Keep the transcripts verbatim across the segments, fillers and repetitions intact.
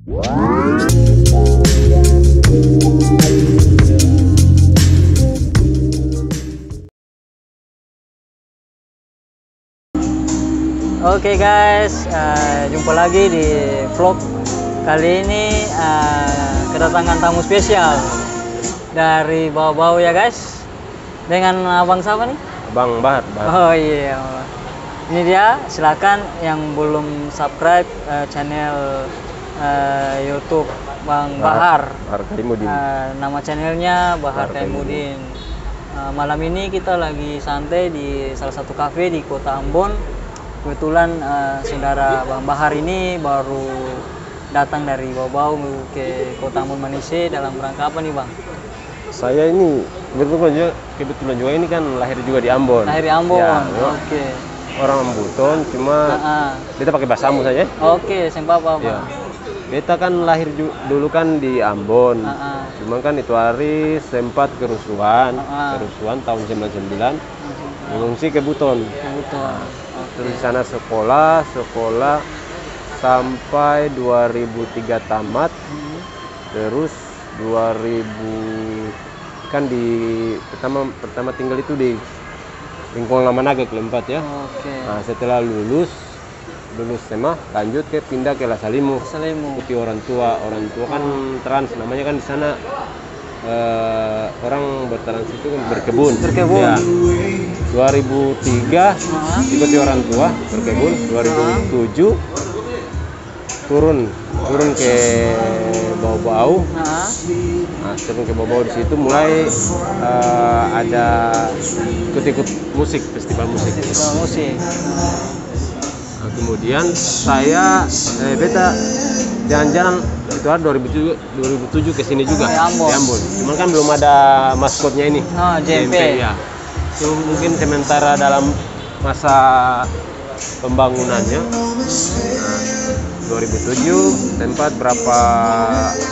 Oke guys, eh, jumpa lagi di vlog kali ini, eh, kedatangan tamu spesial dari Bau-Bau ya guys. Dengan abang siapa nih? Abang Bahar, Bahar. Oh iya. Ini dia, silakan yang belum subscribe, eh, channel, eh, YouTube Bang Bahar, Bahar. Bahar Kaimudin. Eh, nama channelnya Bahar Bahar Kaimudin. Kaimudin. Eh, malam ini kita lagi santai di salah satu kafe di Kota Ambon. Kebetulan, eh, saudara Bang Bahar ini baru datang dari Bau-Bau ke Kota Ambon Manise. Dalam rangka apa nih, Bang? Saya ini kebetulan juga, kebetulan juga ini kan lahir juga di Ambon. Lahir di Ambon, ya, memang oke. Orang Ambuton, cuma, ah, ah, beta pake bahasa Ambon saja, ya. Oke, seng papa, Bang. Ya. Beta kan lahir ju-, dulu kan di Ambon. Ah, ah. Cuman kan itu hari sempat kerusuhan, ah, ah, kerusuhan tahun sembilan sembilan, mengungsi ke Buton. Ke Buton. Nah, oke. Terus di sana sekolah, sekolah sampai dua ribu tiga tamat. Hmm. Terus dua ribu, kan di pertama, pertama tinggal itu di lingkungan Lama Naga, Kelas Empat, ya. Oke. Nah, setelah lulus, lulus S M A, lanjut ke, pindah ke Las Alimut. Las Alimut. Ikuti orang tua, orang tua kan, hmm, trans, namanya kan di sana, eh, orang bertrans itu kan berkebun. Berkebun. Ya. Dua ribu tiga, ah, ikuti orang tua berkebun. Dua ribu tujuh, turun, turun ke Bau-Bau. Heeh. Nah, turun ke Bau-Bau, di situ mulai, eh, ada ikut-ikut musik, festival musik. Festival musik. Nah, kemudian saya, eh, beta jalan-jalan itu hari dua ribu tujuh, dua ribu tujuh ke sini juga. Di Ambon. Di Ambon. Cuman kan belum ada maskotnya ini. Oh, J M P. J M P, ya. Itu mungkin sementara dalam masa pembangunannya. Nah, dua ribu tujuh, sempat berapa,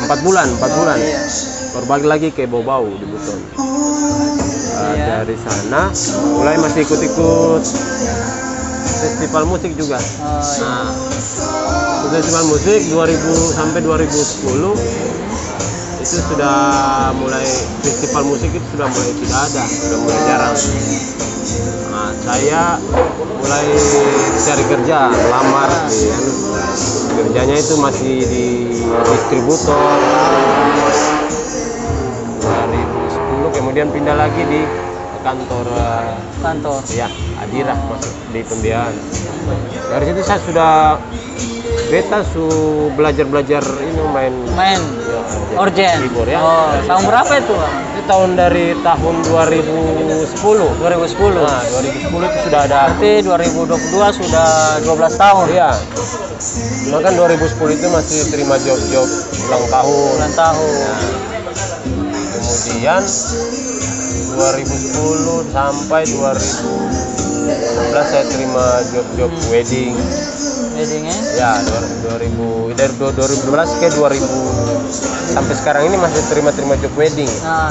empat bulan, empat bulan. Oh, iya. Baru balik lagi ke Bau-Bau di Buton. Eh, iya. Dari sana mulai masih ikut-ikut festival musik juga. Oh, iya. Nah, festival musik dua ribu sampai dua ribu sepuluh itu sudah mulai, festival musik itu sudah mulai tidak ada, sudah mulai jarang. Nah, saya mulai cari kerja, melamar di, anu, kerjanya itu masih di distributor. Dua ribu sepuluh, kemudian pindah lagi di kantor, eh, kantor, ya, Adira, oh, masuk di pembiayaan. Dari situ saya sudah, beta su belajar-belajar ini main, main, ya, orgen, orgen, keyboard, ya. Oh, tahun berapa itu, Bang? Itu tahun, dari tahun dua ribu sepuluh. Dua ribu sepuluh. Nah, dua ribu sepuluh itu sudah ada. Berarti dua ribu dua puluh dua sudah dua belas tahun. Iya. Cuma kan dua ribu sepuluh itu masih terima job-job ulang tahun. Ulang tahun. Ya. Kemudian dua ribu sepuluh sampai dua ribu enam belas saya terima job-job wedding. Wedding, eh? Ya, dua, dua ribu, dari dua, dua ribu enam belas ke dua ribu, sampai sekarang ini masih terima-terima job wedding. Nah.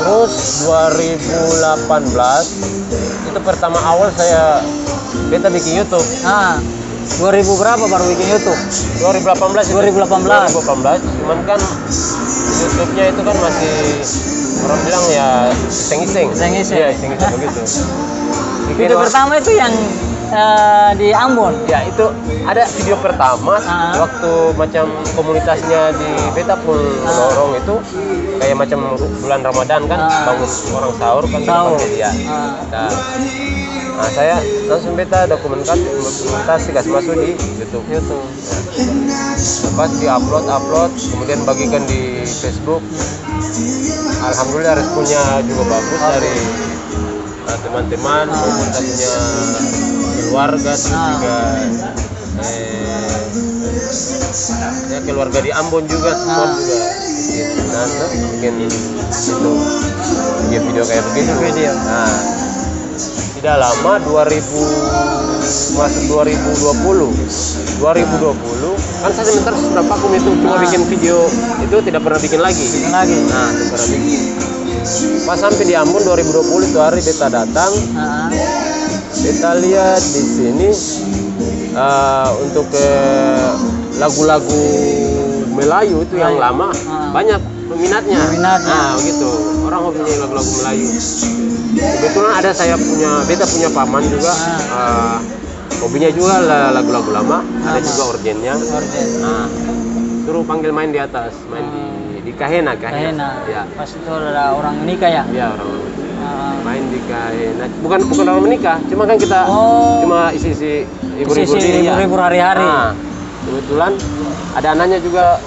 Terus dua ribu delapan belas itu pertama awal saya, beta bikin YouTube. Ah. Dua ribu berapa baru bikin YouTube? Dua ribu delapan belas itu. Dua ribu delapan belas. Dua ribu delapan belas, cuman kan YouTube-nya itu kan masih, orang bilang ya, iseng-iseng. Iseng-iseng. Iya, iseng-iseng begitu. Video pertama itu yang, eh, di Ambon? Ya, itu ada video pertama, ah, waktu macam komunitasnya di beta pun, ah, lorong itu, kayak macam bulan Ramadan kan, ah, bangun orang sahur kan, sahur, kita panggil dia. Ah. Nah, nah, saya langsung beta dokumentasi, dokumentasi kas masuk di YouTube. YouTube. Nah, pas di-upload, upload, kemudian bagikan di Facebook. Alhamdulillah, responnya juga bagus dari, eh, teman-teman, ah, maupun saya punya keluarga, terus, ah, juga, eh, ya, keluarga di Ambon juga, support, ah, juga. Gitu. Nah, terus bikin itu, bikin video kayak begitu. Video. Nah, tidak lama, dua ribu, masuk dua ribu dua puluh. Dua ribu dua puluh, kan saya sementara sudah vakum itu, cuma, ah, bikin video itu, tidak pernah bikin lagi. Bikin lagi. Nah, tidak pernah bikin. Pas sampai di Ambon dua ribu dua puluh itu hari beta datang. Ah. Beta lihat di sini, eh, untuk ke lagu-lagu Melayu itu yang Melayu. Lama, ah, banyak peminatnya. Peminatnya. Ah, gitu. Orang hobinya lagu-lagu Melayu. Kebetulan ada saya punya, beta punya paman juga, ah, ah, hobinya juga la-, lagu-lagu lama, ada juga orjennya. Orjen. Ah, suruh panggil main di atas, main di, di Kahena, Kahena. Kahena. Ya. Pas itu ada orang menikah ya? Ya, orang menikah. Ah. Main di Kahena. Bukan, bukan orang menikah, cuma kan kita cuma isi-isi hibur-hibur diri, ya. Isi-isi hibur-hibur hari-hari. Ah, kebetulan ada anaknya juga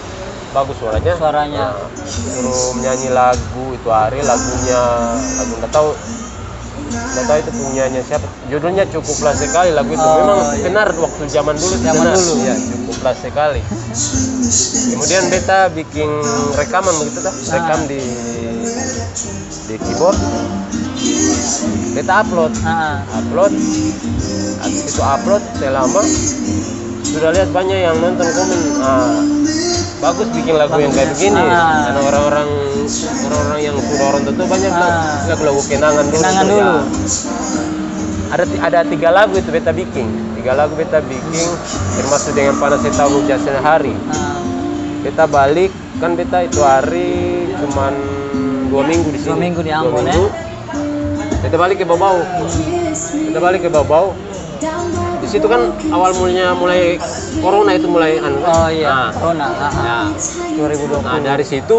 bagus suaranya. Suaranya. Nah, suruh menyanyi lagu itu hari, lagunya, lagu nggak tahu, nggak tahu itu punyanya siapa. Judulnya Cukuplah Sekali lagu itu. Oh, iya. Memang benar waktu zaman dulu itu benar. Zaman dulu. Iya, Cukuplah Sekali. Kemudian beta bikin rekaman begitu dah, rekam di di keyboard, beta upload. Ah. Upload, habis itu upload, selama sudah lihat banyak yang nonton, komen, "Ah, bagus bikin lagu yang kayak begini." Bagus, ya. Ah. Karena orang-orang, orang-orang yang sudah orang tua banyak bilang, "Lagu-lagu kenangan dulu tuh, ya." Kenangan dulu. Ada ti-, ada tiga lagu itu beta bikin. Tiga lagu beta bikin, termasuk Dengan Panas Setahun Hujan Sehari. Ah. Beta balik, kan beta itu hari cuman dua minggu di sini. Dua minggu di Ambon, ya? Dua minggu. Beta balik ke Babau. Beta balik ke Babau. Di situ kan awal mulanya mulai corona itu mulai anu kan. Oh iya, corona, ah, ah. Nah. Dua ribu dua puluh. Nah, dari situ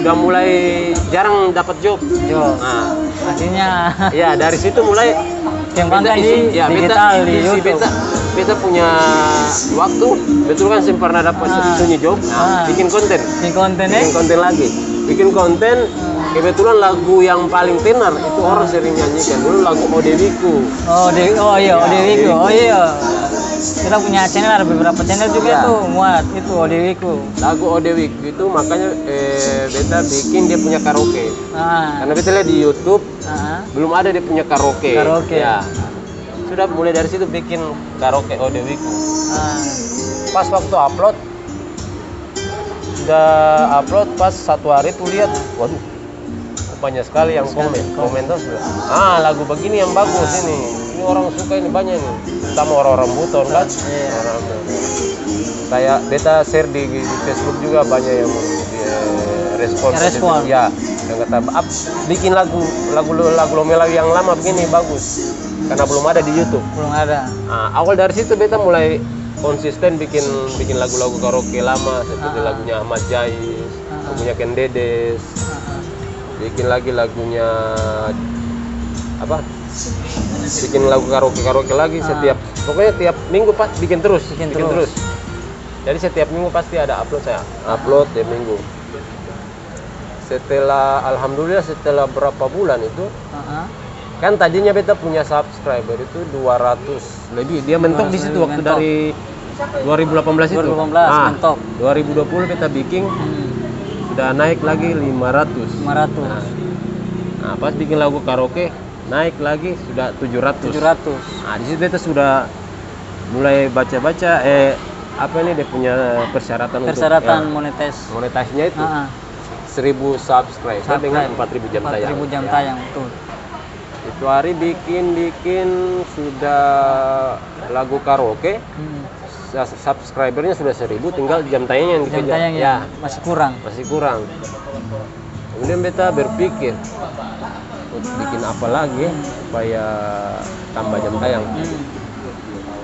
udah mulai jarang dapat job. Job. Nah. Akhirnya. Ya, dari situ mulai kembangkan beta isi, di ya, beta digital, di isi YouTube. Beta, beta punya waktu, betul kan, seng pernah dapat sunyi-sunyi job. Nah, bikin konten. Bikin konten, eh? Bikin konten lagi. Bikin konten, kebetulan lagu yang paling tenar itu orang sering nyanyikan dulu lagu Odewiku. Oh, Ode-, oh iya, Odewiku. Odewiku. Oh iya. Kita punya channel, ada beberapa channel juga tuh muat itu Odewiku. Lagu Odewiku itu makanya, eh, beta bikin dia punya karaoke. Ah. Karena beta lihat di YouTube, belum ada dia punya karaoke. Karaoke. Ya. Sudah mulai dari situ bikin karaoke Odewiku. Ah. Pas waktu upload, sudah upload, pas satu hari tu lihat, waduh, banyak sekali yang komen. Komen terus, "Ah, lagu begini yang bagus ini. Ini orang suka ini banyak ini." Terutama orang-orang Buton kan. Iya. Orang Buton. Kayak beta share di, di Facebook juga banyak yang, eh, respon positif. Yang respon. Ya, yang kata, "Ap, bikin lagu, lagu, lagu Lomela yang lama begini bagus." Karena belum ada di YouTube. Belum ada. Ah, awal dari situ beta mulai konsisten bikin, bikin lagu-lagu karaoke lama, seperti lagunya Ahmad Jais, lagunya Ken Dedes, bikin lagi lagunya, apa, bikin lagu karaoke-karaoke lagi setiap, pokoknya tiap minggu pas bikin terus, bikin terus. Jadi setiap minggu pasti ada upload, saya upload tiap minggu. Setelah, alhamdulillah, setelah berapa bulan itu, kan tadinya beta punya subscriber itu dua ratus lebih. Dia mentok di situ waktu dari dua ribu delapan belas itu. Dua ribu delapan belas, ah, mentok. Dua ribu dua puluh beta bikin, sudah naik lagi lima ratus. Lima ratus. Nah, nah, pas bikin lagu karaoke, naik lagi sudah tujuh ratus. Tujuh ratus. Nah, di situ beta sudah mulai baca-baca, eh, apa ini dia punya persyaratan untuk, persyaratan ya, monetis. Monetisnya itu. Seribu subscriber dengan empat ribu jam tayang. Empat ribu jam tayang, betul. Itu hari bikin, bikin sudah lagu karaoke, sa-, subscribernya sudah seribu, tinggal jam tayang yang dikejar. Jam tayang yang masih kurang. Masih kurang. Kemudian beta berpikir, "Oh, bikin apa lagi ya supaya tambah jam tayang?"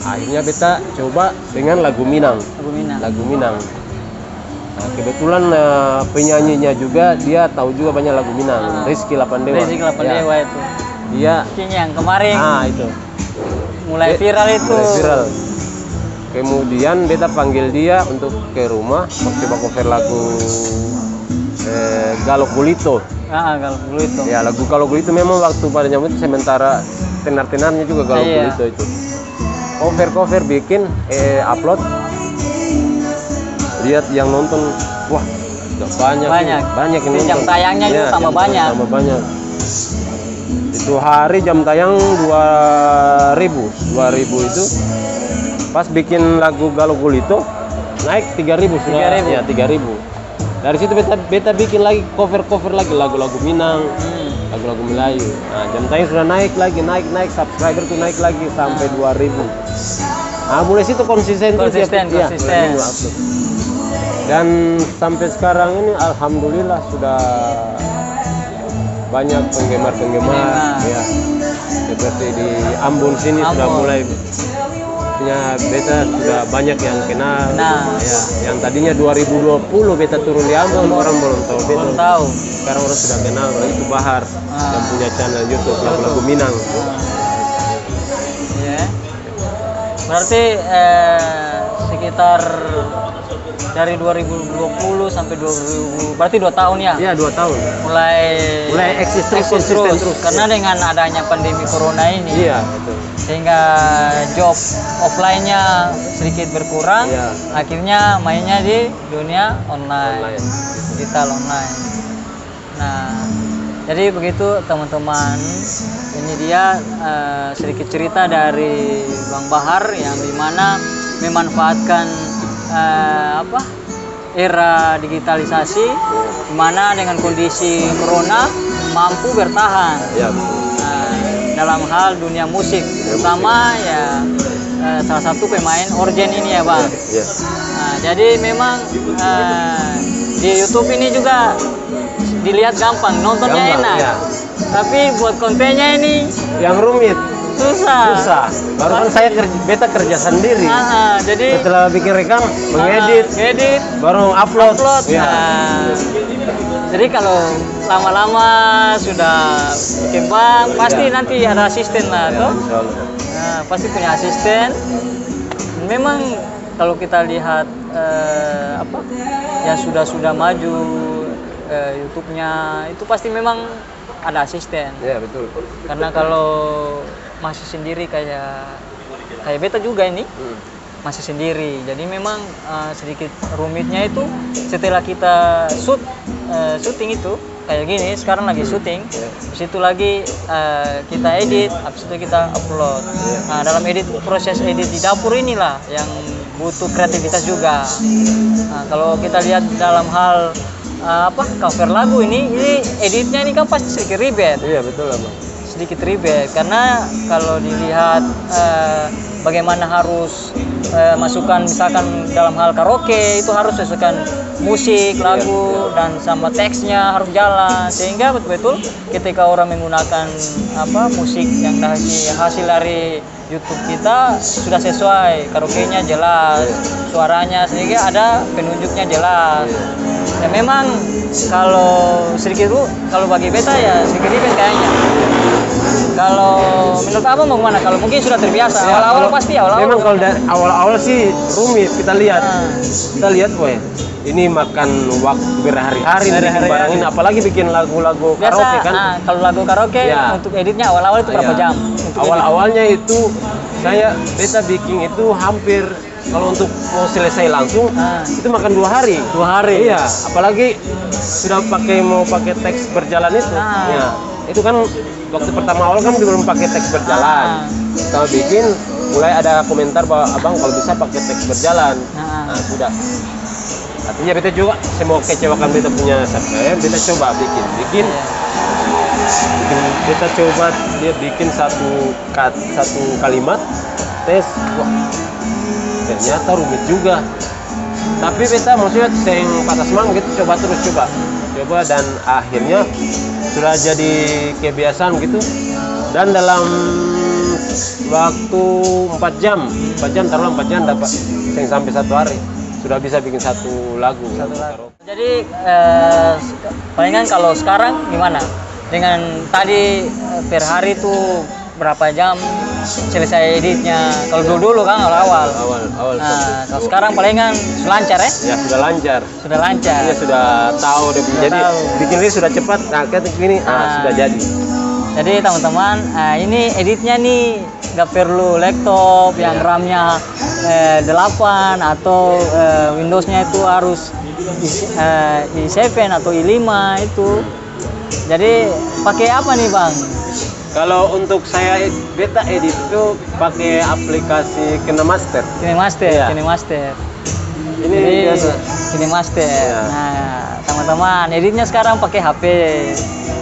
Akhirnya beta coba dengan lagu Minang. Lagu Minang. Lagu Minang. Nah, kebetulan, eh, penyanyinya juga, dia tahu juga banyak lagu Minang. Ah. Rizky Lapandewa. Rizky Lapandewa itu. Dia. King yang kemarin. Ah, itu. Mulai viral itu. Mulai viral. Kemudian beta panggil dia untuk ke rumah, mau coba cover lagu, eh, Galok Gulito. Ah, Galok Gulito. Ya, lagu Galok Gulito memang waktu pada zaman itu sementara tenar-tenarnya juga Galok Gulito itu. Cover-cover bikin, eh, upload. Lihat yang nonton, wah, udah banyak nih. Banyak. Banyak yang nonton. Jam tayangnya juga tambah banyak. Tambah banyak. Itu hari jam tayang dua ribu, dua ribu itu, pas bikin lagu Galo Gulito, naik tiga ribu sudah. Tiga ribu. Ya, tiga ribu. Dari situ beta, beta bikin lagi cover-cover lagi lagu-lagu Minang, lagu-lagu Melayu. Nah, jam tayang sudah naik lagi, naik, naik, subscriber tuh naik lagi sampai dua ribu. Ah, mulai situ konsisten tuh tiap, konsisten, iya, konsisten. Mulai minggu upload. Dan sampai sekarang ini alhamdulillah sudah banyak penggemar-penggemar, ya. Seperti di Ambon sini sudah mulai punya beta sudah banyak yang kenal. Nah. Ya, yang tadinya dua ribu dua puluh beta turun di Ambon, orang belum tahu beta. Belum tahu. Sekarang orang sudah kenal, itu Bahar yang punya channel YouTube lagu-lagu Minang. Ah. Iya. Berarti, eh, sekitar dari dua ribu dua puluh sampai dua ribu, berarti dua tahun ya? Iya, dua tahun. Mulai eksis terus, konsisten terus. Karena dengan adanya pandemi corona ini, iya, betul, sehingga job offline-nya sedikit berkurang, iya, akhirnya mainnya di dunia online, online, digital online. Nah, jadi begitu teman-teman, ini dia, eh, sedikit cerita dari Bang Bahar yang dimana memanfaatkan, eh, apa, era digitalisasi, dimana dengan kondisi corona mampu bertahan. Ya, betul. Nah, dalam hal dunia musik, terutama ya, eh, salah satu pemain organ ini ya, Bang. Ya, ya. Nah, jadi memang, eh, di YouTube ini juga dilihat gampang, nontonnya enak. Gampang, iya. Tapi buat kontennya ini yang rumit. Susah. Susah. Baru kan saya kerja, beta kerja sendiri. Ah, ah, jadi setelah bikin rekam, mengedit, ah, edit, baru upload. Upload. Iya. Nah, jadi kalau lama-lama sudah berkembang, pasti nanti ada asisten lah, toh? Iya, insya Allah. Nah, pasti punya asisten. Memang kalau kita lihat, eh, apa, yang sudah-sudah maju, eh, YouTube-nya, itu pasti memang ada asisten. Iya, betul. Karena kalau masih sendiri kayak, kayak beta juga ini, hmm, masih sendiri. Jadi memang, eh, sedikit rumitnya itu setelah kita shoot, eh, syuting itu, kayak gini, sekarang lagi syuting, iya, habis itu lagi, eh, kita edit, habis itu kita upload. Iya. Nah, dalam edit, proses edit di dapur inilah yang butuh kreativitas juga. Nah, kalau kita lihat dalam hal, eh, apa, cover lagu ini, ini editnya ini kan pasti sedikit ribet. Iya, betul, Abang. Sedikit ribet, karena kalau dilihat, eh, bagaimana harus, eh, masukkan misalkan dalam hal karaoke, itu harus sesuaikan musik, iya, lagu, iya, dan sama teksnya harus jalan, sehingga betul-betul ketika orang menggunakan, apa, musik yang dari hasil dari YouTube kita sudah sesuai, karaokenya jelas, iya, suaranya, sehingga ada penunjuknya jelas. Iya. Ya memang kalau sedikit ru-, kalau bagi beta ya sedikit ribet kayaknya. Kalau menurut abang bagaimana? Kalau mungkin sudah terbiasa, ya, awal-awal kalau pasti, awal-awal memang kalau da-, awal-awal sih rumit kita lihat. Ah. Kita lihat, weh, ini makan waktu berhari-hari nih bikin barang ini, apalagi bikin lagu-lagu karaoke kan. Biasa, ah, kalau lagu karaoke, ya, untuk editnya awal-awal itu berapa jam untuk edit? Awal-awalnya itu saya, beta bikin itu hampir, kalau untuk mau selesai langsung, ah, itu makan dua hari. Dua hari? Iya, apalagi sudah pakai, mau pakai teks berjalan itu. Ah. Ya, itu kan waktu pertama awal kan belum pakai teks berjalan. Ah. Kita bikin, mulai ada komentar bahwa, "Abang, kalau bisa pakai teks berjalan." Ah. Nah, sudah. Artinya beta juga, saya mau kecewakan beta punya subscriber, beta coba bikin, bikin, bikin, beta coba dia bikin satu kat-, satu kalimat, tes, wah, ternyata rumit juga. Tapi beta maksudnya seng patah semangat gitu, coba terus, coba. Coba dan akhirnya sudah jadi kebiasaan gitu. Dan dalam waktu empat jam, empat jam, taruhlah empat jam dapat, seng sampai satu hari, sudah bisa bikin satu lagu. Satu lagu. Jadi, eh, palingan kalau sekarang gimana? Dengan tadi, eh, per hari tuh berapa jam selesai editnya? Kalau dulu-dulu kan awal-awal. Awal, awal. Nah, kalau sekarang palingan sudah lancar, eh? Ya, sudah lancar. Sudah lancar. Iya, sudah tahu dia punya. Sudah tahu. Jadi, bikin ini sudah cepat, nah, kayak gini, ah, sudah jadi. Jadi, teman-teman, ah, ini editnya nih nggak perlu laptop yang RAM-nya, eh, delapan atau, eh, Windows-nya itu harus i-, eh, i seven atau i lima itu. Jadi, pakai apa nih, Bang? Kalau untuk saya ed-, beta edit itu pakai aplikasi KineMaster. KineMaster, iya. KineMaster. Ini jadi, biasa. KineMaster. Iya. Nah, teman-teman, editnya sekarang pakai H P.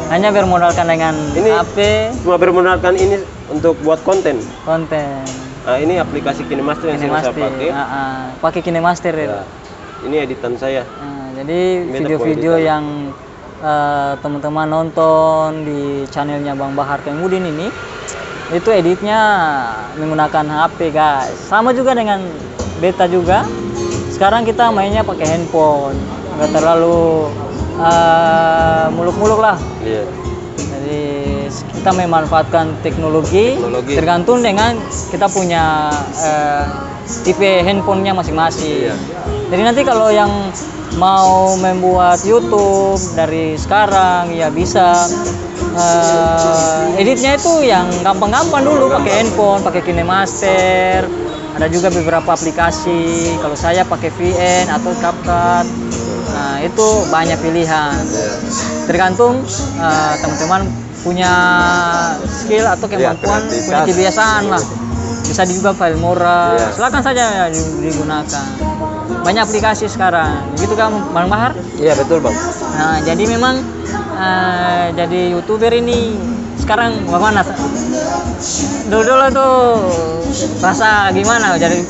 Hanya bermodalkan dengan ini H P. Cuma bermodalkan ini untuk buat konten. Konten. Ah, ini aplikasi KineMaster yang sering saya KineMaster, pakai. Ah, ah. Pakai KineMaster, ya? Ya. Ini editan saya. Ah, jadi video-video yang, eh, teman-teman nonton di channelnya Bang Bahar Kaimudin ini, itu editnya menggunakan H P, guys. Sama juga dengan beta juga. Sekarang kita mainnya pakai handphone, nggak terlalu, eh, muluk-muluk lah. Iya. Jadi, kita memanfaatkan teknologi, teknologi, tergantung dengan kita punya, eh, tipe handphonenya masing-masing. Iya. Jadi, nanti kalau yang mau membuat YouTube dari sekarang, ya bisa. Eh, editnya itu yang gampang-gampang dulu, pakai handphone, pakai KineMaster. Ada juga beberapa aplikasi, kalau saya pakai V N atau CapCut. Nah, itu banyak pilihan. Iya. Tergantung, eh, teman-teman punya skill atau kemampuan, punya kebiasaan lah. Bisa juga Filmora. Iya. Silakan saja di-, digunakan. Banyak aplikasi sekarang. Begitu kan, Bang Bahar? Iya, betul, Bang. Nah, jadi memang, eh, jadi YouTuber ini sekarang bagaimana? Dulu-dulu tuh rasa gimana? Jadi,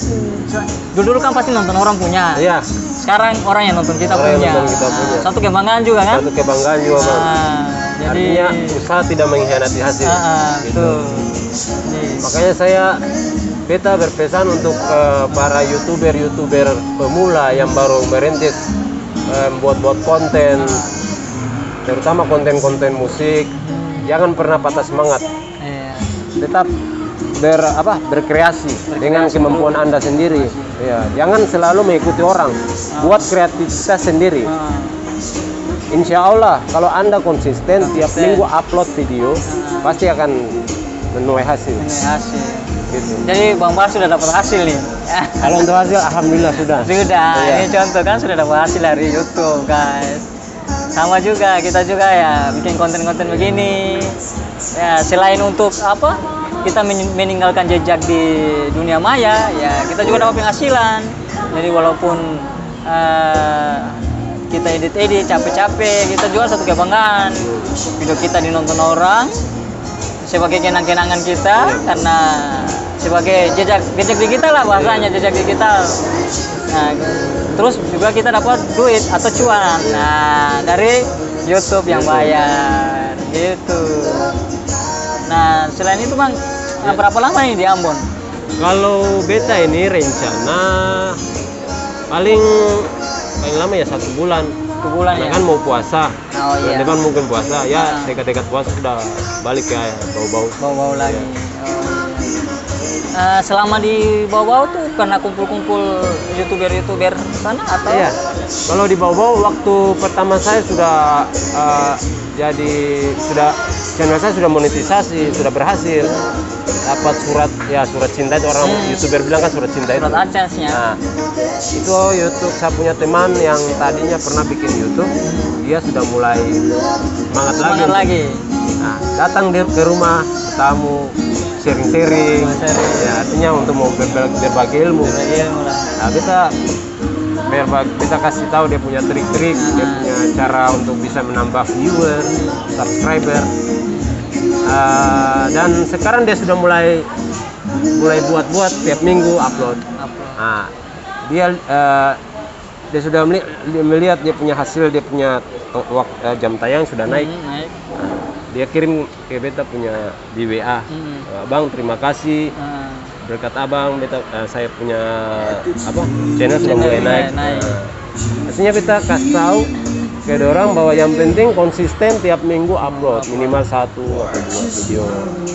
dulu-dulu kan pasti nonton orang punya. Iya. Sekarang orang yang nonton kita punya. Orang yang nonton kita punya. Nah, satu kebanggaan juga, kan? Satu kebanggaan juga, Bang. Nah, jadi artinya usaha tidak mengkhianati hasil. Ah, ah, gitu. Betul. Jadi makanya saya, beta berpesan untuk, eh, para YouTuber-YouTuber pemula yang baru merintis, eh, buat-buat konten, terutama konten-konten musik, jangan pernah patah semangat. Iya. Tetap ber-, apa, berkreasi dengan kemampuan Anda sendiri. Iya, jangan selalu mengikuti orang. Ah. Buat kreativitas sendiri. Ah. Insya Allah, kalau Anda konsisten tiap minggu upload video, pasti akan menuai hasil. Menuai hasil. Gitu. Jadi, Bang Bahar sudah dapat hasil nih. Kalau untuk hasil, alhamdulillah sudah. Sudah. Iya. Ini contoh kan, sudah dapat hasil dari YouTube, guys. Sama juga, kita juga ya bikin konten-konten begini. Ya, selain untuk apa, kita men-, meninggalkan jejak di dunia maya, ya kita juga dapat penghasilan. Jadi walaupun, eh, kita edit-edit, capek-capek, kita juga satu kebanggaan. Video kita dinonton orang, sebagai kenang-kenangan kita, karena sebagai jejak, jejak digital lah bahasanya, jejak digital. Nah, terus juga kita dapat duit atau cuan, nah, dari YouTube yang bayar, gitu. Nah, selain itu, Bang, berapa lama nih di Ambon? Kalau beta ini rencana paling, paling lama ya satu bulan. Satu bulan. Karena ya? Kan mau puasa. Oh, iya. Bulan depan mungkin puasa, ya, dekat-dekat puasa sudah balik ke Bau-Bau. Bau-Bau lagi. Iya. Oh, iya. Eh, selama di Bau-Bau tuh pernah kumpul-kumpul YouTuber-YouTuber sana atau? Iya. Kalau di Bau-Bau waktu pertama saya sudah, eh, jadi, sudah, channel saya sudah monetisasi, sudah berhasil. Dapat surat, ya, surat cinta itu orang YouTuber bilang kan surat cinta itu. Surat AdSense-nya. Nah, itu YouTube saya punya teman yang tadinya pernah bikin YouTube, dia sudah mulai semangat lagi. Semangat lagi. Nah, datang dia ke rumah, tamu, sharing-sharing. Sharing. Ya, artinya untuk mau berbagi, berbagi ilmu. Berbagi ilmu lah. Nah, kita berbagi, kita kasih tahu dia punya trik-trik, dia punya cara untuk bisa menambah viewer, subscriber. Ah, dan sekarang dia sudah mulai, mulai buat-buat tiap minggu upload. Upload. Ah, dia, eh, dia sudah meli-, dia melihat dia punya hasil, dia punya to-, wak-, eh, jam tayang sudah naik. Hmm, naik. Nah, dia kirim ke beta punya di W A. Hmm. "Abang, terima kasih. Ah. Berkat abang, beta, eh, saya punya, apa, channel sudah mulai naik." Mulai naik. Nah, artinya beta kasih tahu ke dorang bahwa yang penting konsisten tiap minggu upload, minimal satu atau dua video.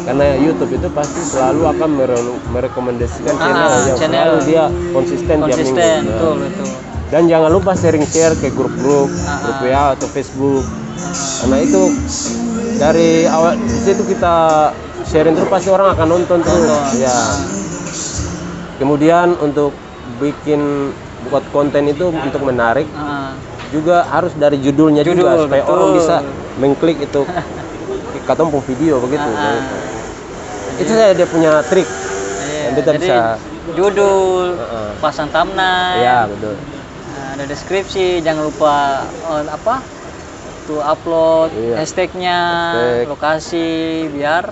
Karena YouTube itu pasti selalu akan mere-, merekomendasikan channel yang selalu dia konsisten tiap minggu. Konsisten, betul, betul. Dan jangan lupa sharing-share ke grup-grup, grup W A atau Facebook. Karena itu dari awal, di situ kita sharing terus, pasti orang akan nonton terus. Nonton. Ya. Kemudian untuk bikin, buat konten itu untuk menarik, juga harus dari judulnya juga, supaya orang bisa mengklik itu, katong pung video begitu. Itu saja dia punya trik. Iya, yang beta jadi bisa judul, pasang thumbnail, ya, betul. Nah, ada deskripsi, jangan lupa, eh, apa, to upload, hashtagnya, lokasi, biar,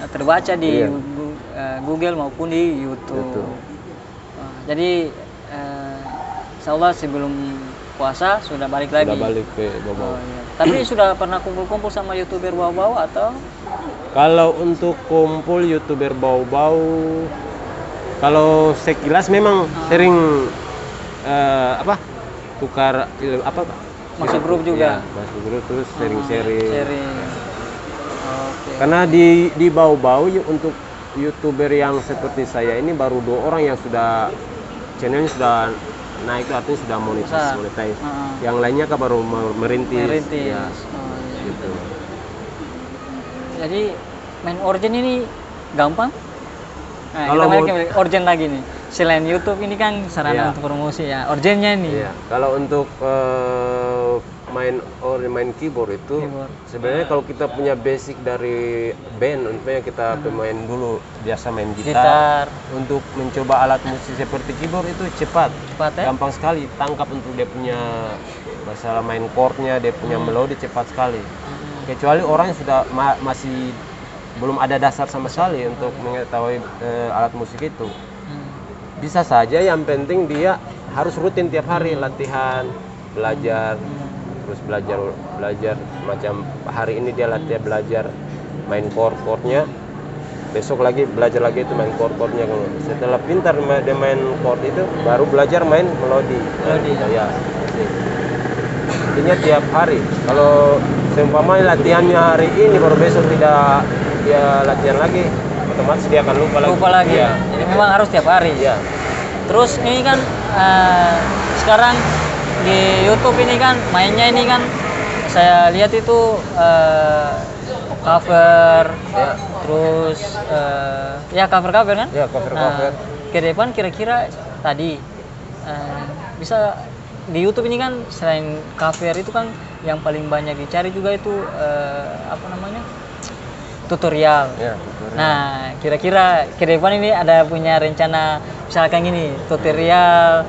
eh, terbaca di Gu-, eh, Google maupun di YouTube. Betul. Wah, jadi, eh, insya Allah sebelum puasa sudah balik lagi. Sudah balik ke Bau-Bau. Oh, iya. Tapi sudah pernah kumpul-kumpul sama YouTuber Bau-Bau atau? Kalau untuk kumpul YouTuber Bau-Bau, kalau sekilas memang sering, eh, apa, tukar il-, apa, masuk grup juga? Iya, masuk grup, terus sharing-sharing. Sharing. Oke. Karena di, di Bau-Bau, untuk YouTuber yang seperti saya ini baru dua orang yang sudah channelnya sudah naik, itu artinya sudah monetis-, besar. Monetize. Heeh. Yang lainnya kan baru me-, merintis. Merintis. Ya, oh, iya. Gitu. Jadi, main Orjen ini gampang? Nah, kalau kita balik mau ke Orjen lagi nih. Selain YouTube ini kan sarana, iya, untuk promosi ya. Orjennya ini. Iya, kalau untuk, eh, main or-, main keyboard itu, keyboard, sebenarnya kalau kita punya basic dari band, umpamanya kita pemain dulu biasa main gitar, gitar, untuk mencoba alat musik seperti keyboard itu cepat, cepat, ya? Gampang sekali tangkap untuk dia punya masalah main chordnya, dia punya melodi cepat sekali. Hmm. Kecuali orang yang sudah ma-, masih belum ada dasar sama sekali untuk mengetahui, eh, alat musik itu. Hmm. Bisa saja, yang penting dia harus rutin tiap hari latihan, belajar, terus belajar, belajar. Macam hari ini dia latihan belajar main chord, chordnya, besok lagi belajar lagi itu main chord, chordnya. Setelah pintar ma-, dia main chord itu, baru belajar main melodi. Melodi. Ya. Intinya tiap hari. Kalau seumpamanya latihannya hari ini, baru besok tidak dia latihan lagi, otomatis dia akan lupa lagi. Lupa lagi. Iya. Jadi memang harus tiap hari. Iya. Terus ini kan, eh, sekarang di YouTube ini kan mainnya ini kan saya lihat itu, eh, cover, ya, terus, eh, ya cover-cover kan? Ya, cover-cover. Nah, ke depan kira-kira tadi, eh, bisa di YouTube ini kan selain cover itu kan yang paling banyak dicari juga itu, eh, apa namanya, tutorial. Ya, tutorial. Nah, kira-kira ke depan ini ada punya rencana misalkan gini, tutorial,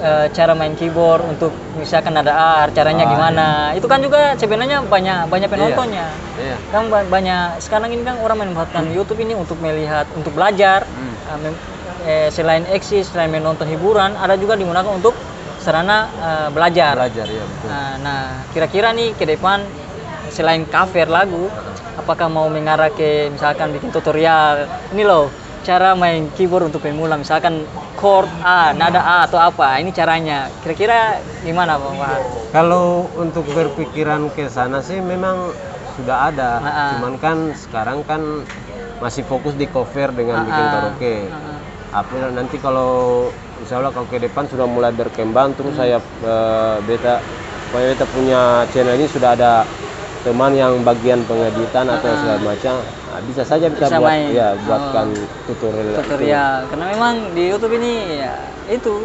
eh, cara main keyboard untuk misalkan ada A, caranya gimana. Itu kan juga sebenarnya banyak, banyak penontonnya. Iya. Kan ba-, banyak sekarang ini kan orang memanfaatkan YouTube ini untuk melihat, untuk belajar. Eh, mem-, eh, selain eksis, selain menonton hiburan, ada juga digunakan untuk sarana, eh, belajar. Belajar, iya, betul. Nah, nah, kira-kira nih ke depan selain cover lagu, apakah mau mengarah ke misalkan bikin tutorial, ini loh, cara main keyboard untuk pemula, misalkan chord A, nada A atau apa, ini caranya. Kira-kira gimana, Bang Fahad? Kalau untuk berpikiran ke sana sih memang sudah ada, cuman kan sekarang kan masih fokus di cover dengan bikin karaoke. Apa nanti kalau insya Allah kalau ke depan sudah mulai berkembang, terus saya, eh, beta, pokoknya beta punya channel ini sudah ada teman yang bagian pengeditan atau segala macam, nah, bisa saja kita buat, ya, buatkan tutorial itu. Tutorial. Karena memang di YouTube ini, ya, itu,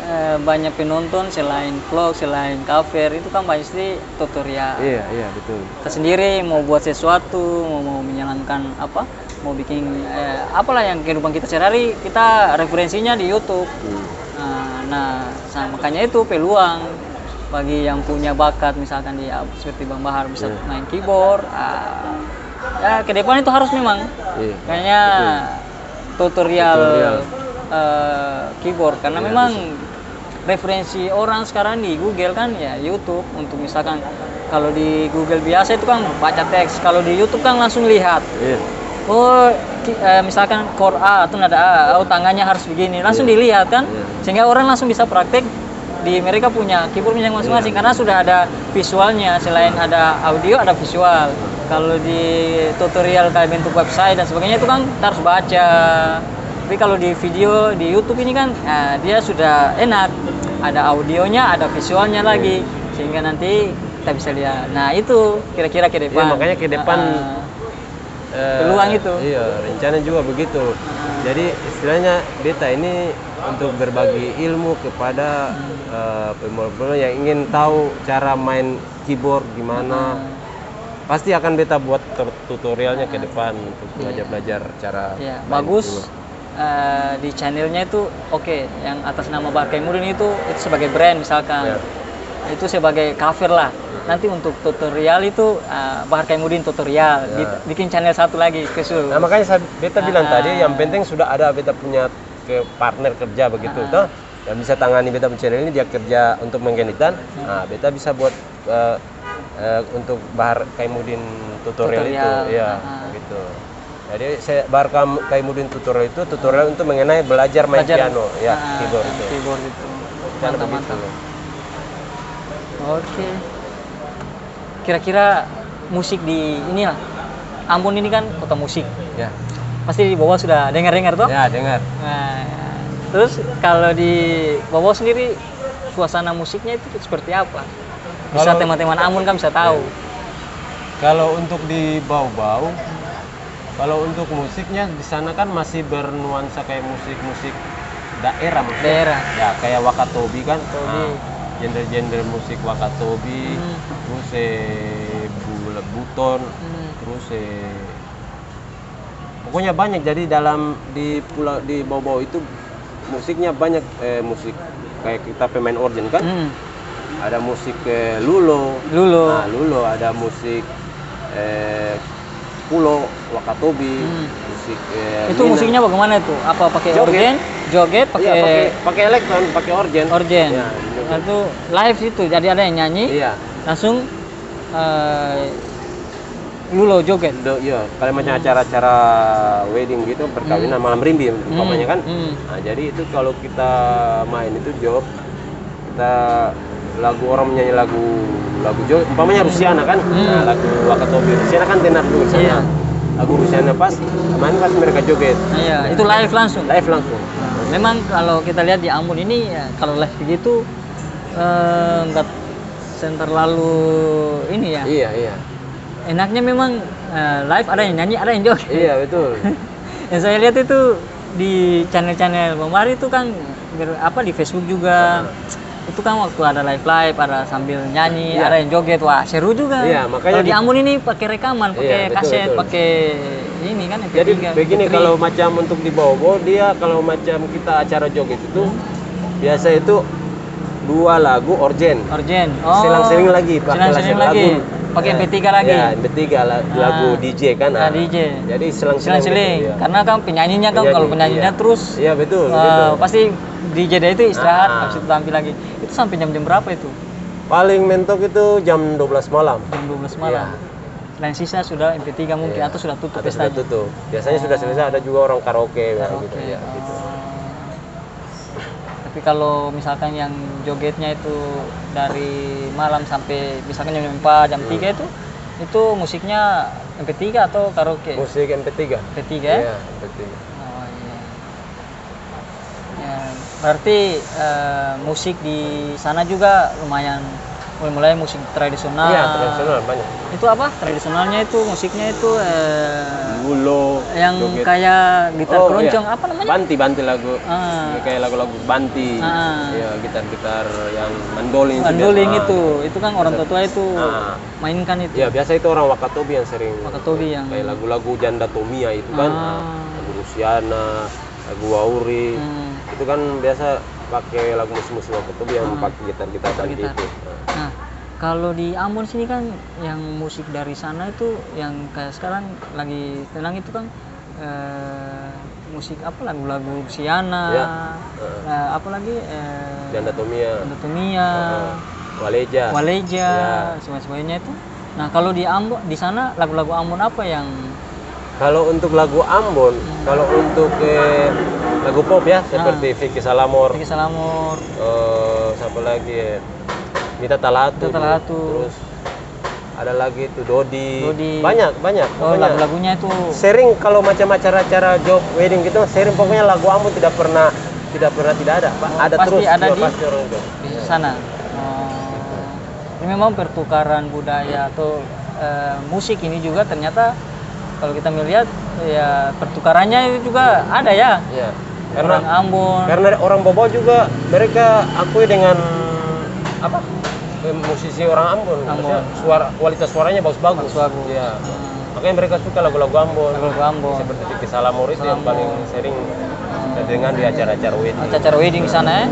eh, banyak penonton selain vlog, selain cover, itu kan pasti tutorial. Iya, iya, betul. Kita sendiri mau buat sesuatu, mau, mau menjalankan apa, mau bikin, eh, apalah yang kehidupan kita sehari-hari, kita referensinya di YouTube. Nah, nah, sa-, makanya itu peluang bagi yang punya bakat, misalkan di, ah, seperti Bang Bahar bisa main keyboard, ah, ya, ke depan itu harus memang kayaknya tutorial, eh, keyboard, karena memang referensi orang sekarang di Google kan ya YouTube. Untuk misalkan kalau di Google biasa itu kan baca teks, kalau di YouTube kan langsung lihat. Iya. Oh, ki-, eh, misalkan chord A atau nada A, oh, tangannya harus begini, langsung dilihat kan, sehingga orang langsung bisa praktek di mereka punya keyboard yang masing-masing karena sudah ada visualnya. Selain ada audio, ada visual. Kalau di tutorial kayak bentuk website dan sebagainya itu kan kita harus baca. Tapi kalau di video di YouTube ini kan, ah, dia sudah enak, ada audionya, ada visualnya lagi, sehingga nanti kita bisa lihat. Nah, itu kira-kira ke depan. Iya, makanya ke depan, eh, peluang itu. Iya, rencana juga begitu. Jadi, istilahnya beta ini untuk berbagi ilmu kepada, eh, pemula-pemula yang ingin tahu cara main keyboard gimana. Pasti akan beta buat ter-, tutorialnya ke depan untuk belajar-belajar cara main keyboard. Iya, bagus. Eh, di channelnya itu, oke, yang atas nama Bahar Kaimudin itu, itu sebagai brand misalkan. Itu sebagai cover lah. Nanti untuk tutorial itu, ah, Bahar Kaimudin Tutorial, Ya. bit-, bikin channel satu lagi khusus. Nah, makanya saya, beta bilang Ah. tadi, yang penting sudah ada beta punya ke partner kerja begitu, Ah. toh. Yang bisa tangani beta punya channel ini, dia kerja untuk menggenditan. Hmm. Nah, beta bisa buat, eh, eh, untuk Bahar Kaimudin Tutorial itu. Tutorial. Ya, Ah. gitu. Jadi, saya, Bahar Kam-, Kaimudin Tutorial itu tutorial untuk mengenai belajar main Belajar. piano, ya, Ah, keyboard itu. keyboard itu. Cara Mantap, begitu. mantap. Oke. Kira-kira musik di inilah, Ambon ini kan kota musik. Ya. Pasti di bawah sudah dengar-dengar, toh? Ya, dengar. Nah, terus kalau di bawah sendiri, suasana musiknya itu seperti apa? Bisa Kalau teman-teman Ambon kan bisa tahu. Ya. Kalau untuk di Bau-Bau, kalau untuk musiknya di sana kan masih bernuansa kayak musik-musik daerah, maksudnya. Daerah. Ya, kayak Wakatobi kan. Wakatobi. Nah, genre-genre musik Wakatobi, Hmm. terus, eh, bule-, buton, Hmm. terus, eh, pokoknya banyak. Jadi dalam di pulau, di Bau-Bau itu musiknya banyak, eh, musik kayak kita pemain organ kan. Hmm. Ada musik, eh, lulo. Lulo. Nah, lulo, ada musik, eh, pulo, Wakatobi, Hmm. musik, eh, Itu Minang. musiknya bagaimana itu? Apa pakai Joget. organ? Joget, Iya, pakai pakai, pakai elektron, pakai organ. organ. Iya, joget. Nah, itu live itu, jadi ada yang nyanyi, Iya. langsung, eh, lulo joget. Do-, iya, kalau macam Hmm. acara-acara wedding gitu, perkawinan, Hmm. malam rimba Hmm. umpamanya kan. Hmm. Nah, jadi itu kalau kita main itu job, kita lagu, orang menyanyi lagu, lagu jo-, umpamanya Rusiana kan, Hmm. nah, lagu Wakatobi Rusiana kan tenar dulu sana. Iya. Lagu Rusiana pas main, pas mereka joget. Iya, itu live langsung. Live langsung. Nah, memang kalau kita lihat di Ambon ini, ya, kalau live begitu, eh, nggak sen terlalu ini ya. Iya, iya. Enaknya memang, eh, live ada yang nyanyi, ada yang joget. Iya, betul. Yang saya lihat itu di channel-channel Bang Bahar itu kan ber-, apa, di Facebook juga. Heeh. Itu kan waktu ada live-live, ada sambil nyanyi, Iya. ada yang joget, wah, seru juga. Iya, makanya Kalau di di Ambon ini pakai rekaman, Iya, pakai betul, kaset, betul. pakai ini kan, Jadi M P tiga, begini, M P three. kalau macam untuk di Bau-Bau, dia kalau macam kita acara joget itu, Hmm. biasa itu dua lagu orgen. Orgen. Oh. Selang-seling lagi, pakai Selang-seling lagu. lagi. Pakai Ya. M P tiga lagi. Ya, M P tiga la-, Ah. lagu D J kan, Ah, ah. D J. Jadi selang-seling Selang-seling. gitu, ya. Karena kan penyanyinya kan, Penyanyi, kalau penyanyinya iya. terus, Iya, betul, eh, betul. pasti D J itu istirahat, Ah. habis itu tampil lagi. Itu sampai jam-jam berapa itu? Paling mentok itu jam dua belas malam. Jam dua belas malam. Iya. Dan sisa sudah M P tiga mungkin, Iya. atau sudah tutup Atau sudah pestanya? tutup. Biasanya sudah Oh. selesai, ada juga orang karaoke, Karaoke, gitu, ya, oh. gitu. Tapi kalau misalkan yang jogetnya itu dari malam sampai misalkan jam empat, jam Hmm. tiga itu, itu musiknya M P tiga atau karaoke? Musik M P tiga. M P tiga, ya? Iya, M P tiga. Oh, iya. Ya, berarti, eh, musik di sana juga lumayan mulai-mulai musik tradisional. Iya, tradisional banyak. Itu apa? Tradisionalnya itu, musiknya itu, eh, Lulo, yang joget. kayak gitar Oh, keroncong, iya. apa namanya? Banti, banti lagu. Ah. Kayak lagu-lagu banti. Ah. Iya, gitar-gitar yang mandoling itu Mandoling biasa. itu, Ah. itu kan orang Gitar. tua-tua itu Ah. mainkan itu. Iya, biasa itu orang Wakatobi yang sering Wakatobi yang kayak lagu-lagu Janda Tomia itu kan. Ah. Ah, lagu Rusiana, lagu Wauri. Hmm. Itu kan biasa pake lagu musik-musik waktu itu yang Hmm. pake gitar-gitar Gitar-gitar. Itu. Nah. Nah, kalau di Ambon sini kan yang musik dari sana itu yang kayak sekarang lagi tenang itu kan, eh, musik apa, lagu-lagu Rusiana, Ya. Heeh. eh, apa lagi, eh, Janda Tomia. Janda Tomia, Heeh. Waleja. Waleja, Ya. sebagainya itu. Nah, kalau di Ambo-, di sana lagu-lagu Ambon apa yang Kalau untuk lagu Ambon, Hmm. kalau untuk, eh, lagu pop ya, Ah. seperti Vicky Salamor, Vicky Salamor. eh, siapa lagi ya? Mita Talatu Mita dulu. Talatu. Terus ada lagi itu Dodi. Dodi. Banyak, banyak. Oh, Pokoknya lagu-lagunya itu. Sering kalau macam acara-acara job wedding gitu, sering pokoknya lagu Ambon tidak pernah, tidak pernah tidak ada, Pak. Oh, Ada pasti terus, ada ya, di, pasti orang itu. di Ya. sana. Oh. Ini memang pertukaran budaya atau, eh, musik ini juga ternyata kalau kita melihat, ya, pertukarannya itu juga ada, ya. Iya. Karena Orang Ambon. karena orang Bobau juga mereka akui dengan, apa, musisi orang Ambon. Ambon. Maksudnya suara, kualitas suaranya bagus-bagus. Bagus-bagus. Iya. Hmm. Makanya mereka suka lagu-lagu Ambon. Lagu-lagu Ambon. Seperti Vicky Salamor itu yang Salamor. paling sering Hmm. saya dengar di acara-acara wedding. Acara-acara wedding di sana, ya?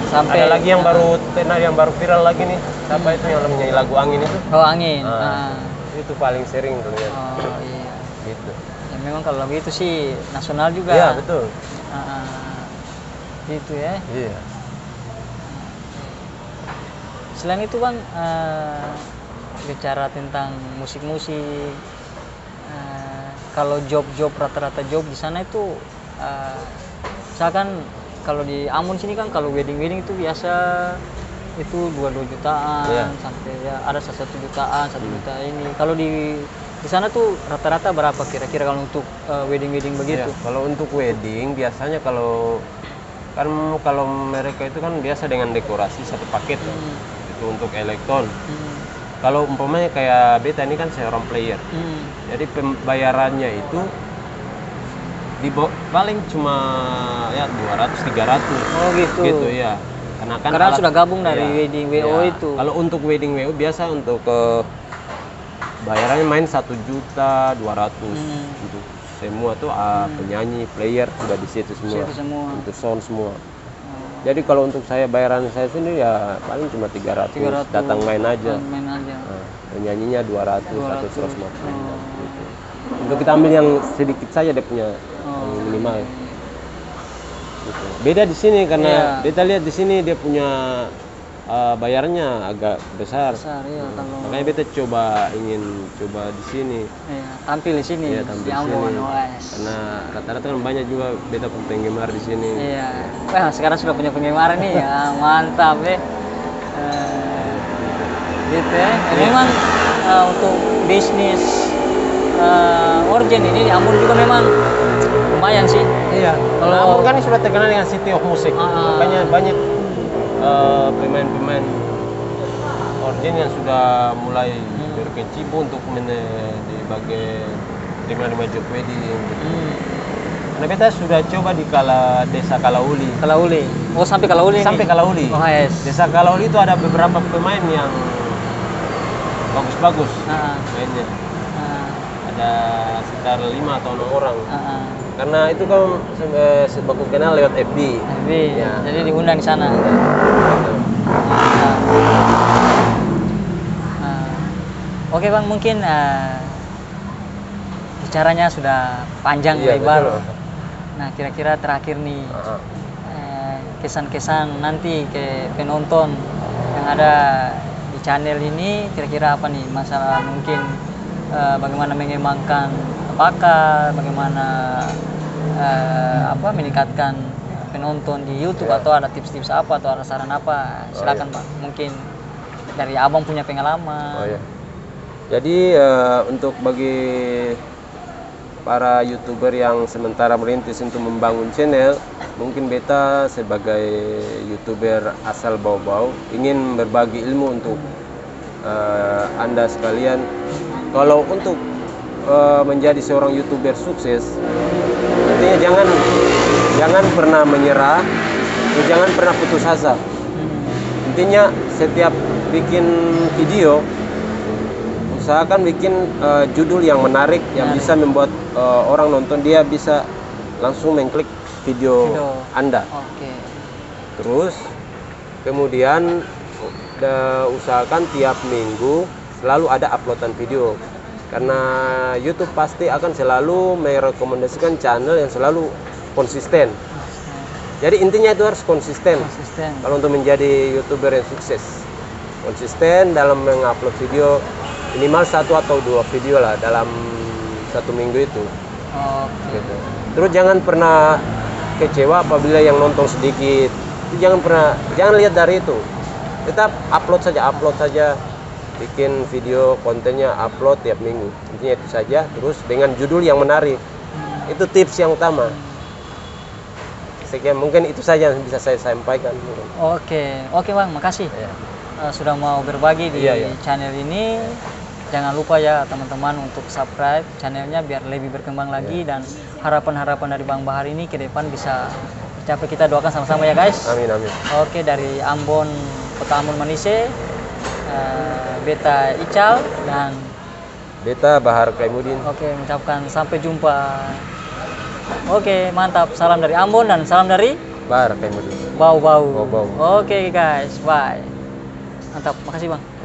Sampai, ada lagi yang ah, baru tenar, yang baru viral lagi nih. Siapa itu yang menyanyi lagu Angin itu? Oh, Angin. Ah, ah, itu paling sering tuh, ya. Oh, iya. Gitu. Ya, memang kalau lagu itu sih nasional juga. Iya, betul. Ah, ah. Gitu, ya. Iya. Selain itu, Bang, eh, bicara tentang musik-musik, eh, kalau job-job, rata-rata job di sana itu, eh, misalkan kalau di Ambon sini kan, kalau wedding-wedding itu biasa itu dua, dua jutaan, iya, sampai ya ada satu jutaan, satu juta ini. Hmm. Kalau di, di sana tuh rata-rata berapa kira-kira kalau untuk, eh, wedding-wedding begitu? Iya, kalau untuk wedding biasanya kalau Kan kalau mereka itu kan biasa dengan dekorasi satu paket, kan. Hmm. Itu untuk elektron. Hmm. Kalau umpamanya kayak beta ini kan seorang player. Hmm. Jadi pembayarannya itu di bo-, paling cuma ya dua ratus, tiga ratus. Oh, gitu. Gitu, ya. Karena kan karena alat sudah gabung dari, ya, wedding W O, ya, itu. Kalau untuk wedding W O biasa untuk, eh, bayarannya main satu juta dua ratus. Hmm. Untuk semua tuh, ah, hmm, penyanyi, player sudah di situ semua. Situ semua. Untuk sound semua. Oh. Jadi kalau untuk saya, bayaran saya sendiri ya paling cuma tiga ratus, tiga ratus, datang main aja. Main, main aja. Nah, penyanyinya dua ratus atau dua ratus. Seratus lima puluh, oh, gitu. Untuk kita ambil yang sedikit saja dia punya, oh, yang minimal. Gitu. Beda di sini karena, iya, beta lihat di sini dia punya eh, bayarnya agak besar. Besar, iya. Hmm. Kalau makanya beta coba, ingin coba di sini. Iya, tampil di sini. Iya, tampil di sini. Di Ambon, wes. Karena rata-rata kan banyak juga beta pung penggemar di sini. Iya. Wah, sekarang sudah punya penggemar nih, ya, mantap, eh. Eh, gitu, ya. Ya, iya, memang, eh, untuk bisnis, eh, Orjen ini di Ambon juga memang lumayan sih. Iya. Kalau Ambon kan ini sudah terkenal dengan City of Music. Ah. Makanya banyak, eh, pemain-pemain Orjen yang sudah mulai, hmm, berkecimpung untuk mene-, di bagian terima-terima job wedding gitu. Hmm. Karena beta sudah coba di Kala-, Desa Kalauli. Kalauli. Oh, sampai Kalauli nih? Sampai Kalauli. Oh, yes. Desa Kalauli itu ada beberapa pemain yang bagus-bagus, ah, mainnya. Ah. Ada sekitar lima atau enam orang. Ah, ah. Karena itu kan, eh, se-, baku kenal lewat F B. F B, ya. Jadi diundang di sana. Iya. Nah. Nah. Oke, Bang, mungkin, eh, bicaranya sudah panjang lebar. Iya, betul. Nah, kira-kira terakhir nih, ah, ah, eh, kesan-kesan nanti ke penonton yang ada di channel ini, kira-kira apa nih? Masalah mungkin, eh, bagaimana mengembangkan bakat, bagaimana, eh, apa, meningkatkan penonton di YouTube, iya, atau ada tips-tips apa, atau ada saran apa? Oh, silakan, iya, Pak. Mungkin dari Abang punya pengalaman. Oh, iya. Jadi, eh, untuk bagi para YouTuber yang sementara merintis untuk membangun channel, mungkin beta sebagai YouTuber asal bau-bau ingin berbagi ilmu untuk, eh, Anda sekalian. Kalau untuk, eh, menjadi seorang YouTuber sukses, artinya jangan, jangan pernah menyerah, dan jangan pernah putus asa. Intinya, setiap bikin video, usahakan bikin, eh, judul yang menarik, yang, menarik, bisa membuat, eh, orang nonton, dia bisa langsung mengklik video, video Anda. Oke. Terus, kemudian, eh, usahakan tiap minggu selalu ada uploadan video. Karena YouTube pasti akan selalu merekomendasikan channel yang selalu konsisten. Konsisten. Jadi intinya itu harus konsisten. Konsisten. Kalau untuk menjadi YouTuber yang sukses. Konsisten dalam mengupload video, minimal satu atau dua video lah dalam satu minggu itu. Oke. Gitu. Terus jangan pernah kecewa apabila yang nonton sedikit. Itu jangan pernah, jangan lihat dari itu. Tetap upload saja, upload saja. Bikin video, kontennya upload tiap minggu. Intinya itu saja, terus dengan judul yang menarik. Hmm. Itu tips yang utama. Hmm. Sekian, mungkin itu saja yang bisa saya sampaikan. Oke, oke, Bang, makasih. Iya. Eh, sudah mau berbagi di, iya, iya, channel ini. Iya. Jangan lupa ya, teman-teman, untuk subscribe channelnya biar lebih berkembang lagi, iya, dan harapan-harapan dari Bang Bahar ini ke depan bisa tercapai. Kita doakan sama-sama ya, guys. Amin, amin. Oke, dari Ambon, Kota Ambon Manise, eh, Beta Ical dan Beta Bahar Kaimudin. Oke, mengucapkan sampai jumpa. Oke, mantap. Salam dari Ambon dan salam dari Bar, kayak begitu. Bau-bau. Bau-bau. Oke, guys, bye. Mantap, makasih, Bang.